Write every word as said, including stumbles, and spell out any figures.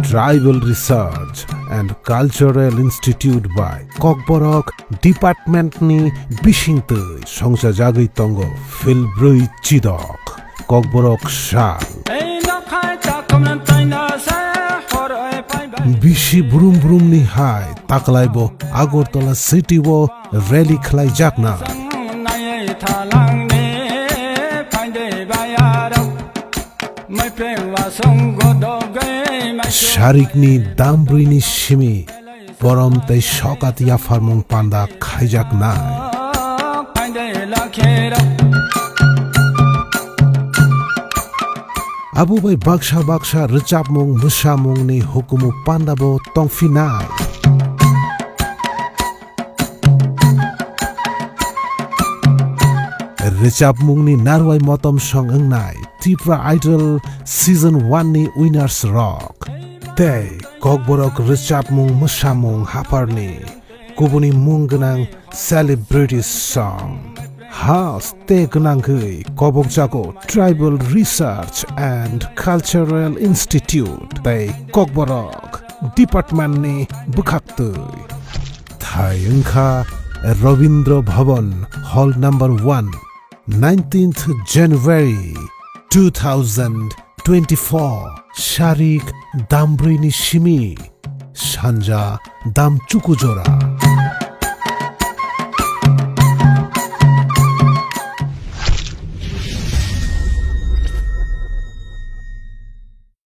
Tribal Research and Cultural Institute bai Kokborok Department ni bisingtwi songchajagwi tongo phil brwi chidok. Kokborok sal. Bisi brum brum ni hai taklai bo Agartala city o rally khlai jakna. Sarik ni dam brwi ni simi borom tei sokat yapharmung panda khaijaknai. Abo bai baksa baksa rwchapmung mwsamung ni hukumu panda bo tongphinai. Rwchapmung ni narwai motom song wngnai Tipra Idol season one ni winners rok. Tei Kokborok rwchapmung mwsamung hapharni kubuni mung gwnang celebrity song. Haste gwnangwi kobokjago Tribal Research and Cultural Institute tei Kokborok Department ni bwkhaktwi. Thai wngkha Rabindra Bhavan, Hall number one, nineteenth January two thousand twenty-four, sarik dam brwi ni simi, sanja dam chuku jora.